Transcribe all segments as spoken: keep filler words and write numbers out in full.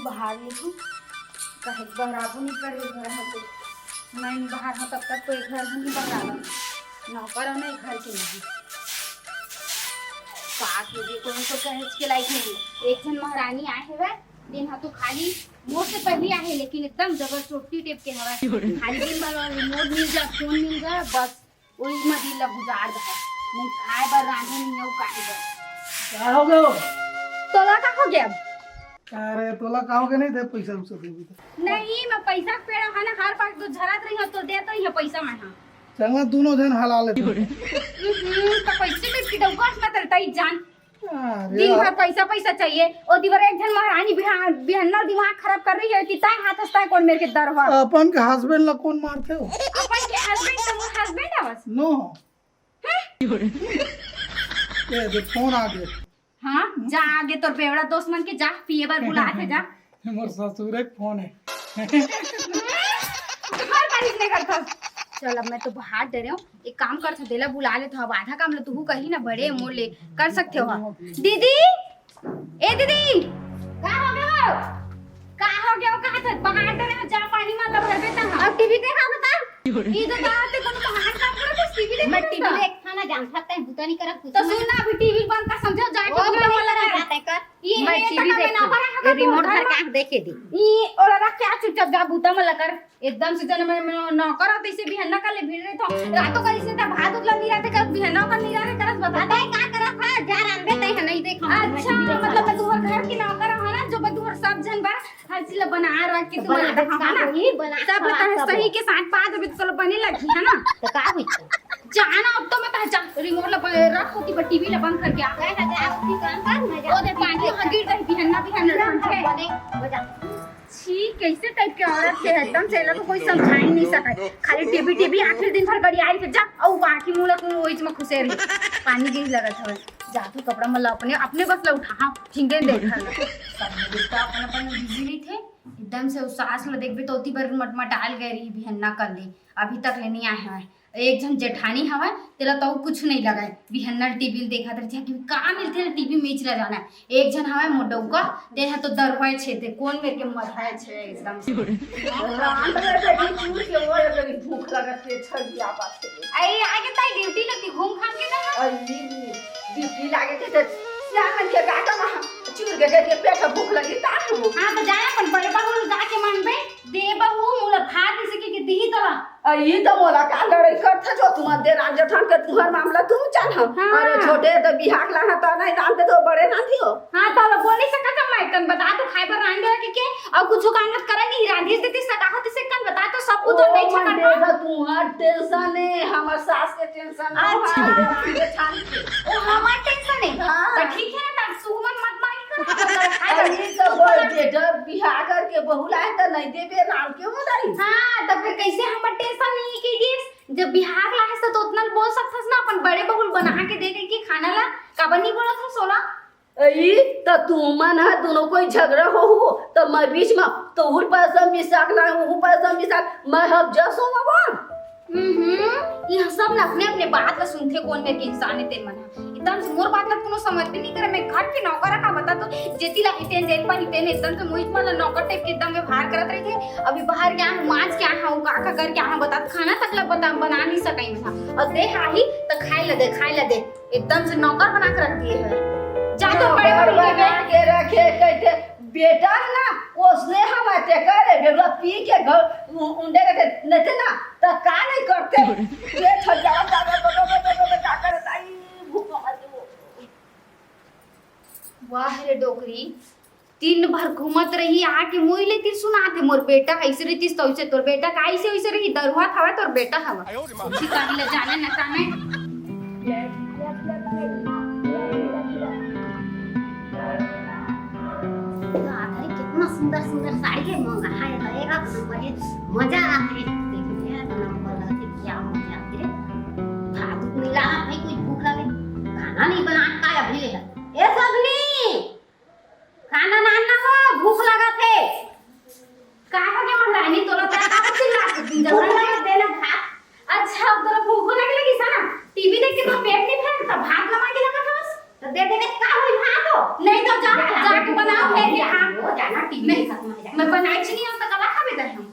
बाहर ले तू, काहे बहराबो नहीं कर घर ह तो। मैं नहीं बाहर हूँ तब तक तो एक घर नहीं बहराबो। नौकर हो ना एक घर के नहीं। का के दे, कोनो तो कहेच के लायक नहीं। एक झन महारानी आए हवय, दिन ह तो खाली मोर से पहली आहे, लेकिन एकदम जबर चोटी टेप के हवय। खाली दिन भर रिमोट मिल जा, फोन मिल जा, बस वही म दिन ला गुजार दे। नहीं खाए बर रांधे नहीं अउ काहे बर। का हो गयो? तोला का हो गया? अरे तोला का हो गया, नहीं दे पैसा उसा देबे तो। नहीं, मैं पैसा के पेड़ हा ना, हर बार तो झरत रही हो तो देत रही हो पैसा मैं हा। चंगा दोनों झन हला लेते। हम्म, तो कैसे भी पिटौका में तलताई जान। अरे दिन भर पैसा पैसा चाहिए। ओ दिन भर एक झन महारानी बिहान बिहन्ना दिमाग खराब कर रही है कि ताए हाथ हस्ताए कौन मेरे के दर हुआ। अपन के हस्बैंड ला कौन मारते हो? अपन के हस्बैंड तो मोर हस्बैंड आवस। नो। ये दे फोन आ गया। हाँ, जा आगे तोर बेवड़ा दोस्त मन के जा, पिए बर बुला थे जा। मोर ससुरे के फोन है। हर बार इसने करता। चल, अब मैं तो बाहर डरे हूँ, एक काम कर, तेला बुला ले तो, अब आधा काम ला तू कही ना, बड़े मोर ले कर सकते हो। दीदी, ए दीदी, का हो गया हो? का हो गया हो? कहा था बाहर डरे हो, जा पानी मार ला भर देता हूँ। अब टीवी देखा बता। ई तो बात है, कोनो महान काम करत है, टीवी देखा मैं बता। टीवी देख खाना जानता है, बुता नहीं करत कुछ तो नहीं। सुन ना, अभी टीवी बंद कर, समझो, जाके ओ, बुता बंद वाला कर। जाते कर। ये मैं ये टीवी तो मैं देखूं। ना भरा है ये रिमोट घर धर के आंख देखे दी। ई ओला रख के आ चुपचाप, जा बुता में लकर। एकदम से जन मैं, मैं नौकर होते इसे बिहन्ना कर ले भिड़ रहे था। रातों का इसने तो भात उतला नहीं रहते, कर बिहन्ना का नहीं रहते, करस बता। अबे का करत है? जा रांधे तई है, नहीं देखा। अच्छा, मतलब मैं तुम्हारे घर की नौकर हूँ ना, जो मैं तुम्हारे सब जन बा, हर चीज ला बना रख के तो तुम्हारे बना रखा है ना। वही बना सब खवा बता है, सब। सही के साथ बात अभी तो चलो बने लगी है ना। तो का हुई? जाना अब तो मैं तो जा रिमोट ला बंद रख होती, पर टीवी ला बंद करके आ। जा, जा, जा, अपनी काम कर, मैं जा। ओ दे पानी हो गिर रही बिहन्ना, बिहन्ना जा, रख के। बने, हो जा। छी, कैसे टाइप के औरत के है, एकदम से एला तो कोई समझा ही नहीं सकत। खाली टीवी, टीवी आखिर दिन भर गड़ी आई के जा, अउ बाकी मुंह ला तू ओइच में खुसे रही। पानी गिर लगत हवे। जा तू कपड़ा मन ला अपने, अपने बस ला उठा, हाँ, झिंगे देख हर। सब में देखता अपन, अपन बिजी नहीं थे। एकदम से उस सास ला देखबे तो ओती बर मटमटाल गए रही, बिहन्ना कर ले, अभी तक ले नहीं आए हवे। एक झन जेठानी हवय, तेला तो कुछ नहीं लगय, बिहन्ना टीवी ल देखत रहिथे कि का मिलथे टीवी में इचरा जाना। एक झन हवय मोटौका, तेन ह तो दरवाए छेदे, कोन मेर के मधाए छे एकदम से। रांध ले बेटी, चूर के ओए, बड़ी भूख लगत हे, छगिया बात हे। अरे, आगे ताई ड्यूटी लगी, घूम घाम के ना। अरे, ड्यूटी लागे थे, तो सियान मन के गाटा में चूर के दे के पेट भूख लगी, ता तू। हाँ, तो जाए अपन बड़े बाबू ल जाके मांगबे, दे बहू, मोला भात इसे के, के दिही तोला। अ, ई तो मोला का लड़ाई करथे जो तुमन दे रांध जेठान के तुहर मामला तुम जान हम। हाँ। अरे छोटे तो बिहाक ला है तो नहीं रांध दे तो बड़े रांधी हो। हाँ, तो बोल नहीं सकत हम मैं, कन बता तो खाए बर रांध दे के, के, और कुछ काम मत करे नहीं, रांधी देती सका होती से कन बता तो सब कुछ ओ, नहीं मन छकन दे हाँ। तो तुहर टेंशन है, हमर सास के टेंशन ना अच्छा। है, रांध जेठान के। ओ, हमार टेंशन है। हाँ। तो ठीक है ना, तब सुमन मत मांगी कर, खाए बर। अरे तो बोल दे, जब बिहाक करके बहू लाए तो नहीं देबे रांध के हो जाई। हाँ, तो फिर कैसे हमर टेंशन नहीं के दिस? जब बिहाक लाहस त ओतना ल बोल सकथस ना, अपन बड़े बहू ल बना के दे दे के खाना ला, काबर नहीं बोलत हस ओला? अई, त तुमन ह दुनो कोई झगड़ा होहू, त मैं बीच म, तोहू पैसा मिसाक ला, ओहू पैसा मिसाक, मैं हब जसो बाबा। हम्म, ये सब ना अपने अपने बात ला सुनथे, कोन मेर के इंसान हे तेन मन ह। एकदम से मोर बात ला कोनो समझ भी नहीं करे, मैं घर के नौकर का बता तो, जेती ला हितेन जेन पर हितेन एकदम से मोहित मन ला नौकर टाइप के एकदम व्यवहार करत रहिथे। अभी बाहर क्या है, मांझ क्या है, वो का का कर क्या है बता, खाना तक ला बता, बना नहीं सकई मैं। और दे आही त खाए ला दे, खाए ला दे, एकदम से नौकर बना के रख दिए है। जा तो बड़े बड़े बना के रखे कहते बेटा है ना, ओसने हम आते करे, बेटा पी के घर उ-, उंडे रहते, नहीं थे ना, त का नहीं करते? ये छजावा जावा, जावा, जावा, जावा, जावा, का करता? ई भूख मर गई। वाह रे डोकरी, दिन भर घूमत रही, आके मुई ले तीर सुनाते, मोर बेटा ऐसे रहितिस तो ऐसे, तोर बेटा का ऐसे वैसे रही, दरुआ हवा तोर बेटा हवा। उसी का ही ले जाने न ताने। अरे कितना सुंदर सुंदर साड़ी है, महंगा है, लगेगा तो मजे, मजा आते है। देखिए, क्या मजा आते है। भात नहीं लाना भाई, कोई भूख लगे, खाना नहीं बना, का अभी ले। ए सगनी, खाना ना ना हो, भूख लगा थे। का हो गया महारानी, तोला का का चिल्ला के दिन भूख जब लगा देना भात। अच्छा, अब तोला भूख लगे लगी सा ना, टीवी देख के तो पेट नहीं भरता, भात ला मांगे लगा था बस। तो दे देवे का होई भात हो? नहीं तो जा, जाके बनाओ, फेर के आ। वो जाना, टीवी नहीं, देखत में जा। मैं बनाए छी नहीं, अब तक कला खाबे दे हम।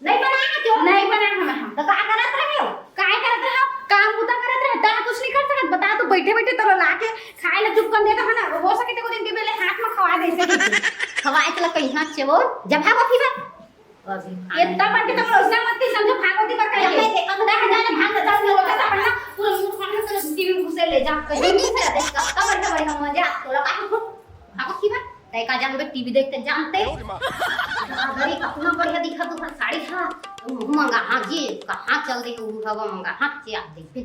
नहीं बनाए हो जो? नहीं बनाए हम हम। तो का करत रहे हो? काय करत रहे हो? काम बुता करत रहे, ता कुछ नहीं कर सकत। बता, तू बैठे बैठे तो ला के खाए ला चुप कर देता है ना, हो सके तो दिन के बेले हाथ में खवा दे से। खवाए चला कहीं हाथ से वो, जब भागो फिर। अभी ये तब आके तुम लोग समझ के समझो, भागवती पर कह के। देखा तो दस हजार भाग जाता है, वो का पढ़ना, पूरा मुंह फाड़ के टीवी में घुसे ले जा। कहीं नहीं से देख, कब कब बढ़िया बढ़िया मजा, तोला का कुछ भागो की बात, तय का जानबे टीवी देखते जानते। अरे, कितना बढ़िया दिखा तू साड़ी था, वो मंगा, हाँ जी, कहाँ चल रही हूँ, हवा मंगा, हाँ जी, आप देखते।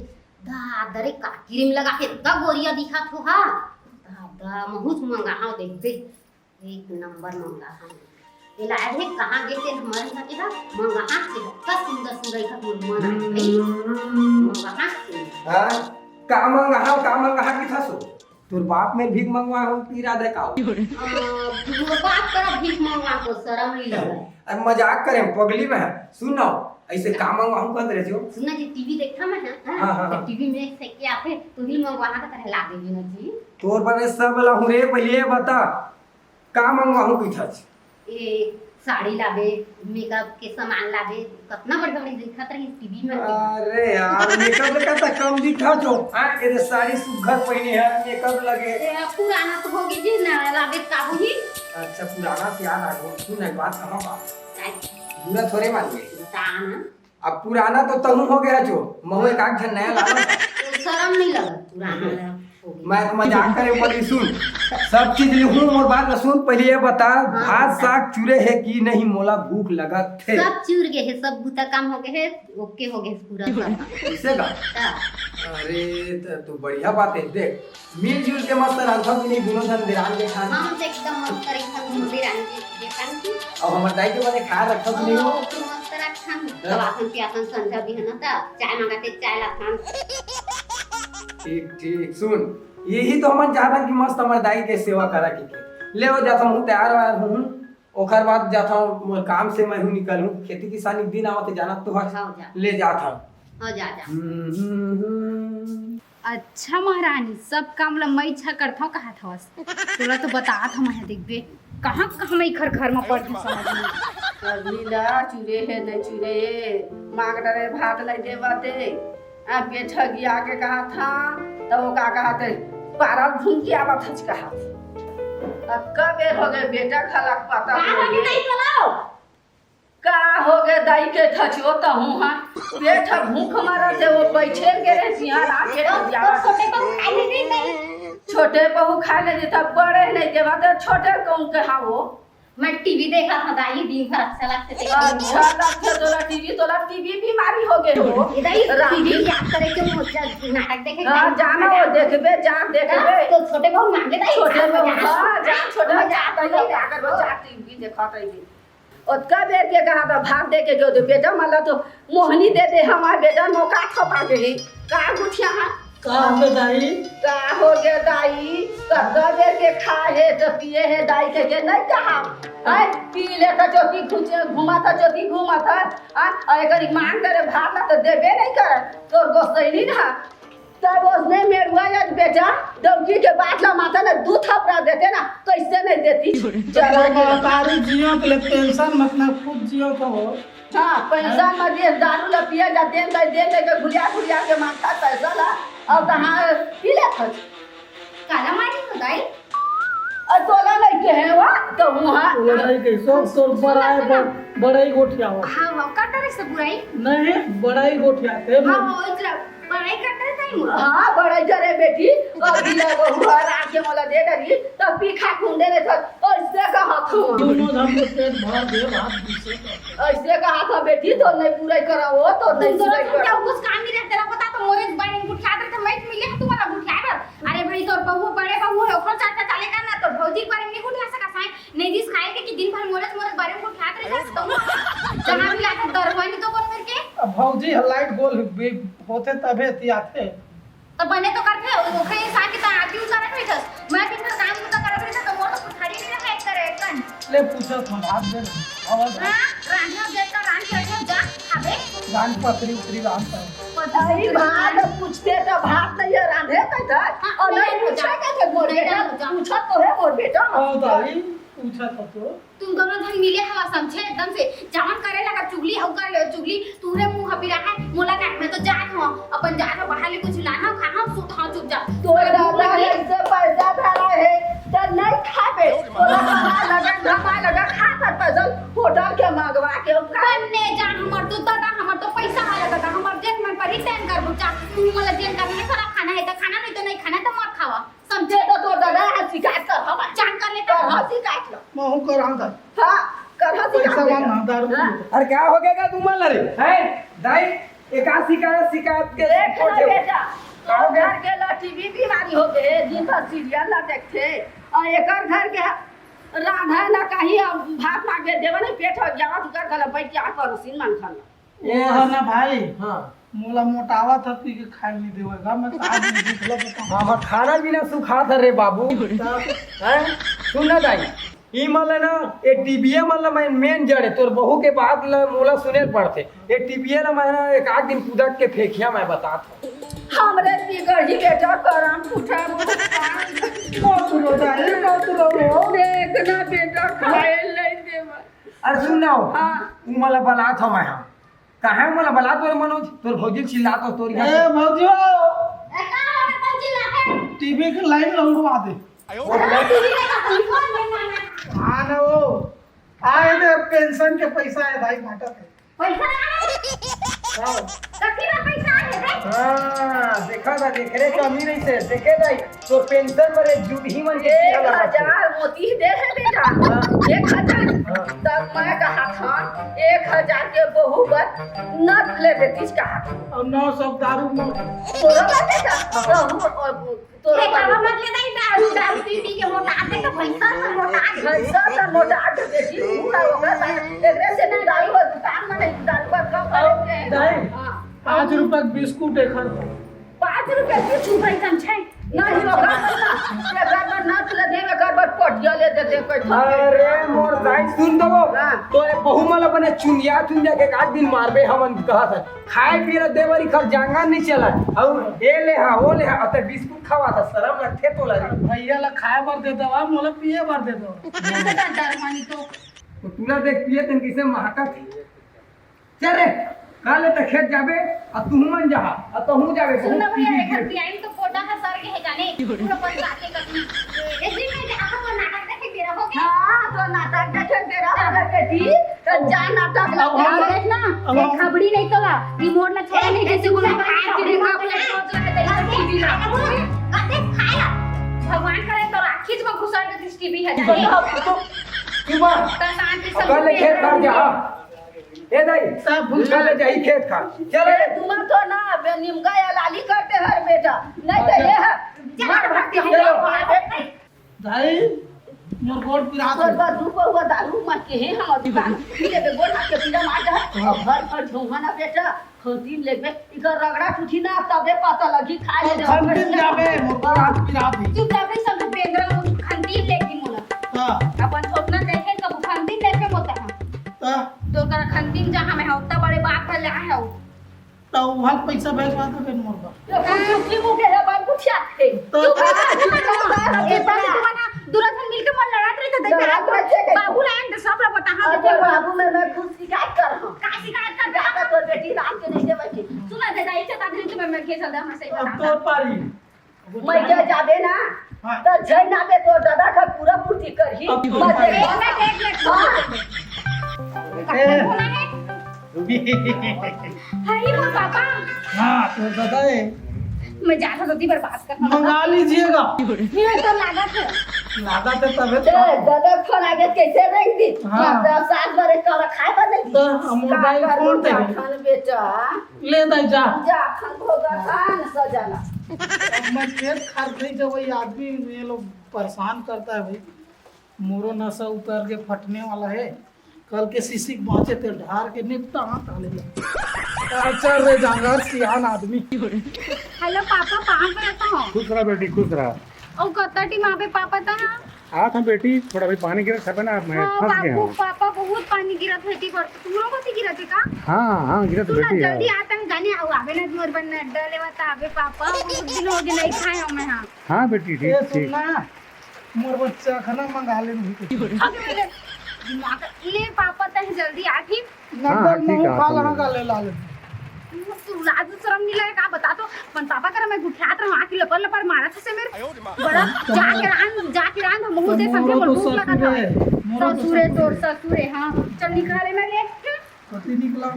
दादा रे, का क्रीम लगा के इतना गोरिया दिखा तू, हाँ। दादा, महूच मंगा, हाँ, देखते। एक नंबर मंगा हम। ये लाए थे, कहाँ गए थे हमारे यहाँ के ना? मंगा से, इतना सुंदर सुंदर का मन मन आ गई। मंगा से। हाँ? का मंगा, हाँ, का मंगा की था सो? तोर बाप में भीख मंगवा हम पी रहा दे का? अ, तोर बाप का भीख मंगवा को शर्म नहीं लगा। अरे मजाक करे हम, पगली में है। सुन ना, ऐसे का मंगवा हम कहते रहे जो? सुन ना जी, टीवी देखा मैं, हाँ? हाँ, हाँ, तो हाँ। टीवी में से क्या थे, तू ही मंगवा ना तो ला देगी ना जी। तोर पर सब ला हूँ रे, पहले ये बता। का मंगवाहूँ कहिथस? ए, साड़ी लाबे, मेकअप के सामान लाबे, कतना बढ़िया बढ़िया दिखत रही टीवी में। अरे यार, मेकअप ले कतना कम दिखा जो। हाँ, ये साड़ी सुघर पहिने है, मेकअप लगे। ए, पुराना तो होगे जी, नया लाबे का होही? अच्छा, पुराना से याद आ गो। सुन, एक बात कहाँ बा? काय? बुरा थोड़े मान ले। बता ना। अब पुराना तो तहूँ हो गया जो, महू एक आध झन नया लाना था। तो शर्म नहीं लगा, पुराना हो गया। मैं तो मजाक करे पड़ी, सुन। सब चीज लिहूँ, मोर बात ला सुन, पहले ये बता, हाँ, भात बता। साग चूरे है कि नहीं, मोला भूख लगत थे। सब चूर गए है, सब बुता काम हो गए है, ओके हो गए पूरा सब। ऐसे का? हाँ। अरे, त-, तो बढ़िया बात है, देख। मिलजुल के मस्त रांधथव कि नहीं, दूनों झन देरान जेठान? हम तो एकदम मस्त रहिथन, दूनों देरान जे-, जेठान की। अउ हमर दाई के बने ख्याल रखथव कि नहीं हो? ओ, तू मस्त रखथन। हाँ। तब आथन पियाथन संझा बिहन त, चाय मंगाथे, चाय लाथन। ठीक, ठीक, सुन, यही तो हमन चाहथन कि मस्त हमर दाई के सेवा करा के, के। ले हो जाथन, हूँ तैयार वैयार हूँ। ओखर बाद जाथव, मोर काम से मैं हूँ निकलूँ, खेती किसानी के दिन आवत हे, जानत तो हस। हाँ, जा। ले जाथव। हाँ, जा, जा। हम्म, हम्म, हम्म। अच्छा महारानी, सब काम ल मई झ करथव कहत हवस। तोला तो बतात हव मैं, देखबे, कहाँ कहाँ मैं एखर घर म पड़ के समझ नहीं। अभी ला चूरे हे, नहीं चूरे हे, मांग डरे भात नहीं देवत हे। आ, बेटा गिया के कहा था, त वो का कहा थे, पारल भूंग के आवत हच कहा थे। अब कब बेर हो गए, बेटा खलक पता का हो होगे गए। नहीं बोलाओ? का हो गए दाई के थचो तहूँ हा? पेट भूख मरत हे, वो बैठे के रहे, सिंहर आके तो, तो गिया। छोटे बहू खाए ले नहीं गई। छोटे बहू खाए ले देता, बड़े नहीं देवा, तो छोटे कौन के हाँ वो? मैं टीवी देखा था दाई, दिन भर अच्छा लगते थे। अच्छा लगते तोला टीवी, तोला टीवी बीमारी हो गए हो। ये दाई, राम टीवी याद करे के मोचा नाटक देखे हाँ, के जाना वो देखबे, जा देखबे। तो छोटे बहू मांगे दाई, छोटे बहू, हाँ, जा, छोटे बहू, जा, जा, पहले जा। जा, कर वो जा, टीवी देखा था ये। ओतका बेर के कहा था, भात दे के जो दे, बेटा, मला तो मोहनी दे दे, हमार बेटा नोका थपा गई। का गुठिया है? का हो गे दाई? का हो गे दाई? कतका बेर के खाए हे त पिए हे दाई के, के नहीं कहा? हैं? पी ले त चोती घुचे, घुमा त चोती घुमा त, आ, आ एकर मांग करे भात ना त देबे नहीं करे। तोर गोसैनी ना। तब उसने मेरुआ आज बेटा डौकी के बात ला माता ने दू थपड़ा देते ना, कैसे नहीं देती? चला गया। तारी जियो के लिए टेंशन मत ना, खुद जियो तो हो। हाँ, पैसा मत दिए, दारू ला पिए जा, दिन भाई दिन लेके घुरिया घुरिया के मांगता पैसा ला, और कहाँ पी ले फंस। काला मारी हो दाई? और तोला नहीं के है वा, तो वहाँ तोला नहीं के, सब तोर सुना, बड़ाई सुना। बड़-, बड़ाई गोठिया हो। हाँ, हाँ, का करे से बुराई? नहीं, बड़ाई गोठिया थे। हाँ, हाँ, इतना बड़ाई करते थे ही मुझे। हाँ, बड़ाई करे बेटी, अभी ले वो हुआ रात के मोला दे डरी, तब पी खा घूम दे रहे थे, और इससे कहा तू? दोनों हम लोग पेट भर दे, भात पीछे कर। ऐसे कहा था बेटी, तो नहीं पूरा करा वो, तो नहीं तुम दोनों पूरा को करा। क्या कुछ काम नहीं रहता, पता तो मोरे बारे में उठा देते, मैं मिले तुम्हारा उठा कर। अरे भाई, तोर बहू, बड़े बहू है, ओकर चाचा चाले का ना, तोर भौजी के बारे में नहीं उठा सका साई, नहीं दिस खाए के कि दिन भर मोरत मोरत बारे में उठात रहे जात तो। जहाँ भी आके दरवानी तो कौन करके? अब भौजी है, लाइट गोल बे-, होते तबे ती आते। तो बने तो करते, ओखरे साथ के तो आदमी उतारत रहे जात। मैं दिन भर काम तो करत रहे जात, तो मोर तो कुठारी नहीं रहे एक करे एक कन। ले पूछत हम, हाथ दे ना। आवाज आ। हाँ, रांधे हो जाए तो रांध के रखो, जा, खाबे। रांध पतरी उतरी रांध पाए। पतरी अरे उतरी भात रांध। पूछते तो भात नहीं है, रांधे तो था। हाँ, और नहीं नहीं पूछा जा। क्या थे मोर नहीं बेटा? रांध जा। पूछा तो है मोर भाई, पूछा था तो। तुम दोनों झन मिले हवा, समझे? एकदम से जावन करे लगा चुगली, अउ कर ले चुगली। तूरे मुंह पिरा है, मोला काट में तो जात हो, अपन जात हो, बाहर ले कुछ लाना, खा, हम सुत, हाँ, चुपचाप। तोर दादा ऐसे पैसा धरा है, त नहीं खाबे। तोला कमा लगा, धमा लगा, खा कर पैसा होटल के मंगवा के, अब का? बन्ने जान, हमर तो दादा, हमर तो पैसा वाला दादा, हमर जेन मन पर ही तेन कर बुचा। तू मोला जेन करना है, थोड़ा खाना है तो खाना, नहीं तो नहीं खाना, तो मत खावा। समझे तो तोर दादा ह शिकायत कर, हम जान कर लेता कर, हूँ। हाँ, शिकायत लो। महू कर, हाँ, दाई। हाँ, कर, हाँ, पैसा शिकायत मांग, कर। हाँ, दारू हाँ। पी। अरे, क्या हो गया तुम रे? हैं, दाई, एक आ शिकायत, शिकायत के देख ना बेटा, का हो गया? घर के ला टीबी बीमारी हो गए, दिन भर सीरियल ला देखते, और एकर घर के राधा ना कहीं अब भात मांगे देवे नहीं, पेट हो गया, तू कर गला बैठ के आप परोसिन मन खाना। ओ है ना भाई, हाँ। मोला मोटावा था, पी के खाए नहीं देवेगा, मैं तो आज भी भूखला बताऊं। हाँ, हाँ, खाना पीना सुखा था रे बाबू। तब हैं? सुन ना दाई, ई मन ल ना, ये टीबीए मन ल मैं मेन जड़ है, तोर बहू के बात ल मोला सुने ल पड़थे। ये टीबीए ल मैं ना एक आध दिन कुदक के फेंकिया, मैं बतात हूँ। हमरे बिगड़ी बेटा करम फूटा। मत रो दाई, मत रो। देखना बेटा खाए नहीं देवा। अरे सुन ना हो, हाँ। उ मन ल बलात हूँ मैं, हाँ। काहे मोला बला तोर मनोज, तोर भौजी चिल्लात हो तोर यहाँ ए, से। भौजी हो। ए, का हो रे भौजी ला है? टीबी के लाइन लौटवा दे। अरे टीबी के का कोई कौन है ना? हाँ ना वो। आए दे पेंशन के पैसा है भाई, बांटत है। पैसा है? हाँ। कथी में पैसा है रे? हाँ, देखा था, देख रे, कमी नहीं से, देखे भाई। तो पेंशन बर एक जुट ही मन के एक किया लगा। हजार मोती दे है बेटा, हाँ। एक हजार। हाँ। तब मैं कहा था, एक हजार के बहू बर नथ ले देतीस कहा था। और नौ सौ दारू में। तोरा बाटे का? हाँ। तोहू, और तोरा ये बाबा बाटे। मत ले दाई दारू, दारू पी पी के मोटा दे तो पैसा तो मोटा दे। पैसा तो मोटा दे बेटी, तू ना ओकर बाद एकरे से ना दारू और दुकान में नहीं, दारू पर कम करेंगे। दाई, हाँ। पाँच रुपया के बिस्कुट एक हर। पाँच रुपया के चुपाई कम छै। नहीं, ओकर बर ना। एकर बर नथ ले दे, एकर बर पटिया ले दे, दे कोई। अरे मोर दाई, सुन तो वो। हाँ। तोरे बहू मन ल बने चुंदिया, चुंदिया के एक आध दिन मारबे हमन कहा था। खाए पिए ला दे बर इखर जांगर नहीं चला। अउ ए ले हा, ओ ले हा, अते बिस्कुट खावा था, शरम लगथे तोला रे। भैया ला खाए बर दे दवा, मोला पिए बर दे दवा। ये तो डर मानी तो। तो तूला देख पिए तन किसे महकत है। चल रे, काले त खेत जाबे, आ तू मन जहा, आ तहू जाबे, सुन ना तहू भैया, पीछे एकर पीछे। बियाई तो कोटा है सर के है जाने, पूरा परिवार के कतना। ए जी, मैं जहाँ पर नाटक देखे तेरा हो गया। हाँ, तो नाटक देखे तेरा हो गया बेटी, तो जा नाटक अब लगा। हम देख ना, अब एक हम खबड़ी नहीं तोला, ई मोर ना छोड़ा नहीं, जैसे गुना खाए के देखा, अपने सोच रहे थे, टीवी ला। अरे खाया, भगवान करे तो राखी में घुसा के टीवी है जाने। चुप, चुप, चुप। तो शांति से अब काले खेत भर जा। ए दाई, सब भूल चले जाई खेत खार। चल रे। तुमन तो ना बे निमका या लाली करते हर बेटा। नहीं तो ये है, मार भाग के हम चलो। लोग आवे। दाई, मोर गोड़ पिरात तोर है। बा दू पौवा दारू मत के हे, हम दुकान पी लेबे, गोड़ हाथ के पीला मार जा। हाँ। अब भर भर झोंहा ना बेटा, खंतीम लेबे, इधर रगड़ा टूटी ना, तबे पता लगी, खा ले तो ले। खंतीम जाबे, मोर गोड़ हाथ पिरात है। चुप जाबे, सब बेंदरा मुझ खंतीम लेगी मोला। हाँ। अपन थोपना देखे, कब खंतीम लेके मोता है। हाँ। तो कर खंतीम जहाँ में है, उतना बड़े बाप का ले आए हो। तो वहाँ पैसा भेजवा दे बेन मोर बर। तो कुछ चुटकी मुँह के है, बाबू क्या थे? तो चुप रह, चुप रह। ए, बाबू, तू ना, दूरा से मिलके मन लड़ात रही तो देख, लड़ात रही थे। बाबू लायन तो सब लोग बता, हाँ, अच्छा, तो बाबू में मैं खुद शिकायत कर हूँ। का शिकायत कर? बेटा, तो बेटी रात के नहीं दे बैठी। सुना दे, दाई, चेता दे, तुम्हें मैं के चल दे, हम सही अब बता। तो पारी। मैं जा जाबे ना, हाँ। तो जय ना बे तोर दादा का पूरा पूर्ति करही। अब तो मत पारी। देख। एक मिनट, एक मिनट। हाँ। ए। कौन है? हरी मोर पापा। हाँ, तोर दादा है। मैं जात हूँ, दीदी बर्बाद कर। मंगा लीजिएगा। ये तो लागत है। लागत है तबे तो। ए, दादा फोन आगे कैसे रेंग दी? हाँ। मतलब सात बार एक कौड़ा खाए पर नहीं दी। तो हम का मोबाइल कर फोन दे। खान बेटा। ले दाई जा। जा, खान भोगा खान सजना। अब मैं खेत खार नहीं जब वही आदमी ये लोग परेशान करता है भाई। मोरो नशा उतर के फटने वाला है। कल के सीसी के बाँचे ते ढार के निपटा हाथ आले लगे। अच्छा रे जांगर सियान आदमी। हेलो पापा, कहाँ पे रहता हो? खुश रहा बेटी, खुश रहा। और कत्ता टीम आवे पापा ता? हाँ था बेटी, थोड़ा भी पानी गिरा था ना, मैं हाँ, फंस गया बाबू, हूँ। पापा बहुत पानी गिरा था, ठीक बात। तुम लोग को भी गिरा थे का? हाँ, हाँ, गिरा था सुन ना, बेटी, जल्दी हाँ। आता हूँ, जाने आओ, आवे ना, मोर बन अड्डा लेवा ता आवे पापा, बहुत दिन हो गए नहीं खाए हूँ मैं, हाँ। हाँ बेटी, ठीक, ए, सुन ठीक। ना, मोर बर चखना मंगा ले नहीं तो। अरे, दिमाग ले पापा, तही जल्दी आ ठीक। हाँ, नकल हाँ, ठीक मुंह है, खा आप लगा लोग। गाले लाले। तू लाज शरम नहीं लगे का? बता तो, अपन पापा कर मैं गुठियात रहूं, आके लपर लपर मारा था से मेरे। बड़ा जा के रान, जा के रान, हम मुंह दे समझे, मोरो बोल तो भूख लगा ससुरे, था। मोरो तो ससुरे ससुरे। तोर ससुरे, हाँ। चल निकाले मैं ले। कति निकला?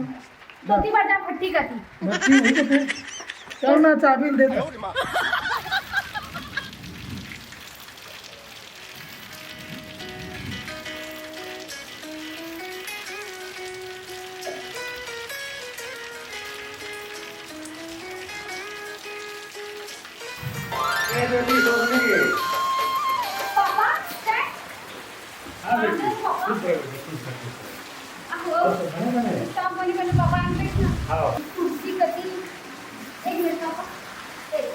कति बार जा फट्टी कति। बच्ची नहीं तो फिर। चल ना, चाबी दे दे। ए बेटी, सोनी। पापा, चाय? हाँ बेटी, पापा। खुश रह बेटी, खुश रह, खुश रह। अहो, और सब बने बने? सब बने बने, पापा, आन बैठ ना। हाँ। कुर्सी कति? एक मिनट, पापा। एक,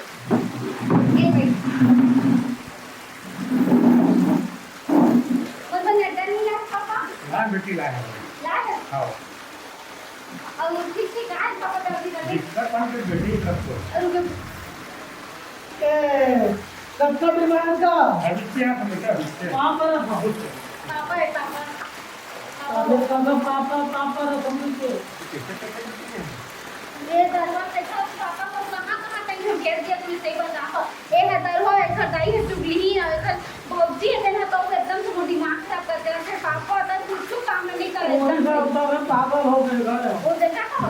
एक मिनट। मतलब, नड्डा नहीं लाया, पापा? हाँ बेटी, लाया है। लाया है? हाँ। अउ ठीक ठीक आज पापा कर दी कर दी। दिक्कत बन के बेटी सब को। अरे रुको। ए, कब का बीमार का? आदित्य है, हमेशा आदित्य। पापा रहा। पापा है, पापा। पापा। अरे पापा, पापा, पापा रहा, समझ के। ये दरवा कैसा पापा को कहाँ कहाँ कहीं हम घेर दिया, तुमने सही बता। ए है दरवा, एकर दाई है चुगली, एकर बाबूजी है, तेन ह तो एकदम से मोर दिमाग खराब कर देला। फिर पापा अतन कुछ काम में नहीं करे, मोर एकदम से। सब सब पागल हो गए घर। वो देखा था?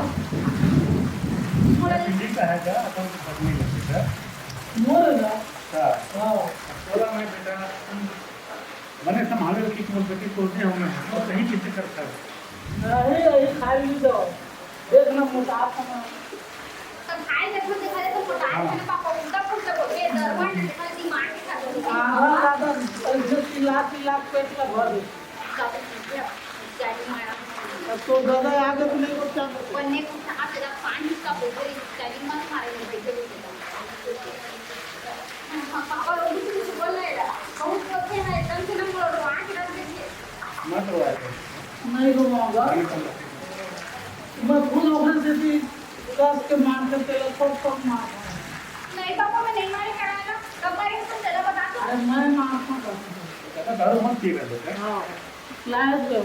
मोर पीढ़ी का है क्या? अपन को पत्नी का बेटा? मोर है ना? अच्छा। हाँ। बोला मैं बेटा, तुम मने संभाले कि मोर बेटी सोचे होंगे, तो सही चीजें करता है। नहीं, यही खाई ली तो। देख ना, मोटा था ना। तो खाए के खुद दिखा दे तो मोटा है ना पापा, उल्टा पुल्टा बोल के दरवा ना दिखा, दिमाग के साथ बोल के। हाँ, हाँ, दादा, ऐसे चिल्ला चिल्ला पेट का भर दे। ज्यादा चीजें अब जानी मारा। अब तो दादा आगे तो नहीं बच्चा। वन्ने को साथ जरा पानी का बोल के जानी मत मारे, बैठे बैठे। पापा, वो भी कुछ बोल रहे हैं। बहुत लोग हैं ना, एकदम से ना बोल रहे, आँख रख दीजिए। मत रोया कर। नहीं रोवाऊंगा। मैं खुद ओकरे से भी कस के मार के तेरा छोट छोट मार। नहीं पापा, मैं नहीं मारे कराएगा। कब मारे तुम जरा बता दो। अरे मैं मार दूंगा। ज्यादा दारू मत पिएगा बेटा। हाँ। लाया तो।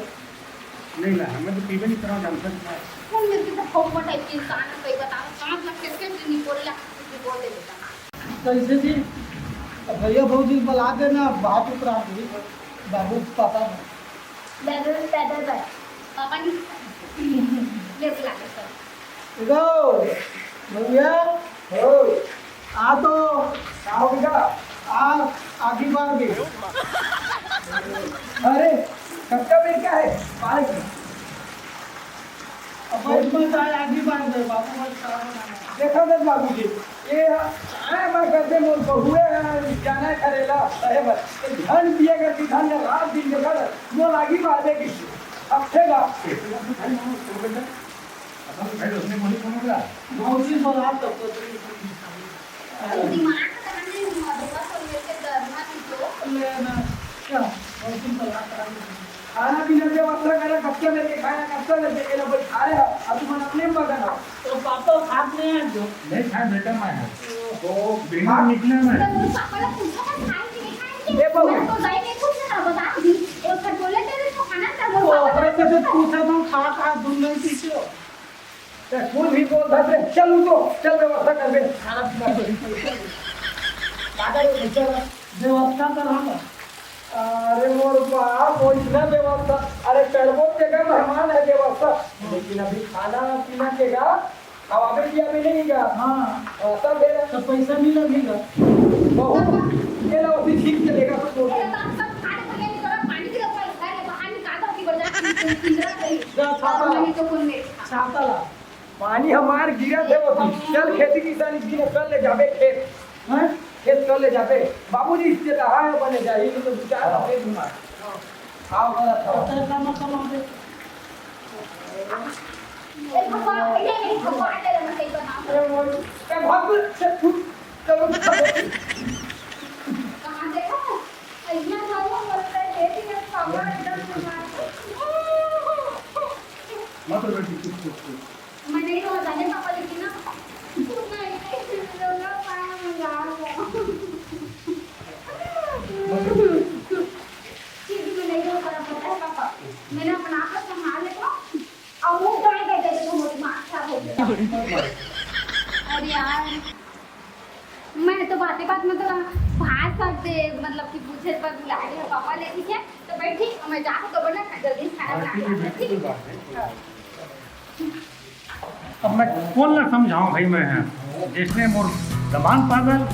नहीं लाया, मैं तो पीबे नहीं करा, जानता नहीं। कौन मिलती तो खोखमा टाइप की इंसान है, सही बताओ। सांस लग के कैसे निपोल ले, निपोल दे बेटा। कैसे जी? तो भैया भौजी बुला देना, बात उपरा दी। बाबू पापा। दादा, दादा, दादा। पापा नहीं। ले बुला के सर। इधर, भैया। हो। आ तो। का हो बेटा? आ, आगी बार दे। अरे, कब का बेर का है? बार दे। अब भाई, मैं चाहे आगी बार दे, बाबू, बस खाना बनाना। देखा दे बाबूजी, ये आए मैं घर से मोर बहुए हैं, जाना है करेला, अरे बस, ये धन पिए करके धन का रात दिन देखा दे, मोर आगी बार दे किसी। अब थे बाप से। अपन भाई उसने बोली कौन होगा? भौजी बोला तो कुछ नहीं। अरे दिमाग खराब नहीं हुआ, देखा तो मेरे से डरना नहीं तो। ले ना, क्या? भौजी बोला था। खाना पीना के व्यवस्था करे, कब से लेके खाना, कब से लेके ये लोग बैठा रहे हैं, अभी मन अपने में मगन हो। तो पापा हाथ में है जो। नहीं खाए बेटा, मैं है। ओहो। बिना निकले में। तो पापा लोग पूछा था, खाए कि नहीं खाए? ये बहू। मैं तो जाई नहीं पूछा था, बता दी। एक बार बोले तेरे तो खाना था, वो तो पापा अपने से तो पूछा था, खा, खा, दूध नहीं पीछे हो। ते कुछ भी बोल रहा है, चल उठो, चल व्यवस्था कर दे। खाना पीना। दादा, ये चल। व्यवस्था कराना। अरे मोर बाप, वो इतना व्यवस्था, अरे करबो तेगा मेहमान है व्यवस्था, लेकिन अभी खाना पीना केगा, अब अबे किया भी नहीं का। हाँ। हाँ, तब फिर तो पैसा नहीं लगेगा। बहुत, ये लो अभी ठीक चलेगा, कुछ बोल। अरे बाप, सब खाने पीने की तरफ पानी की तरफ है, बाहर निकाल दो कि बजा पिंजरा गई। जा छाता ला। नहीं तो कौन मेरे छाता ला। पानी हमार गिरत हे ओती। चल खेती किसानी दिन कर ले जाबे खेत। हैं? खेत कर ले जाबे। बाबूजी इसके रहा है बने जाही, नहीं तो दो चार हाँ। हफ्ते बीमार। हाँ, गलत है। तो तेरे का मतलब हम ए भगवान, भैया, ए भगवान, तेरे में कहीं बना। अरे वो, ए भाग, चल, तू, चल, चल। कहाँ देखा? इतना सारा बोलता है, खेती में पापा एकदम बीमार। मत रो बेटी, चुप, चुप, चुप। मैं नहीं रोना चाहती पापा, लेकिन ना, मैं नहीं रोना पाऊंगा। मत रो। तो बाते बात में तो भात साग दे, मतलब कि पूछे पर बुला रहे हो पापा, लेकिन क्या तो बैठी, मैं जाके तो बना खा, जल्दी से खाना बना ठीक है, खा, बेटी, ठीक? कोई बात नहीं। हाँ। अब मैं कौन ला समझाऊं भाई, मैं है जैसे मोर दमान पागल,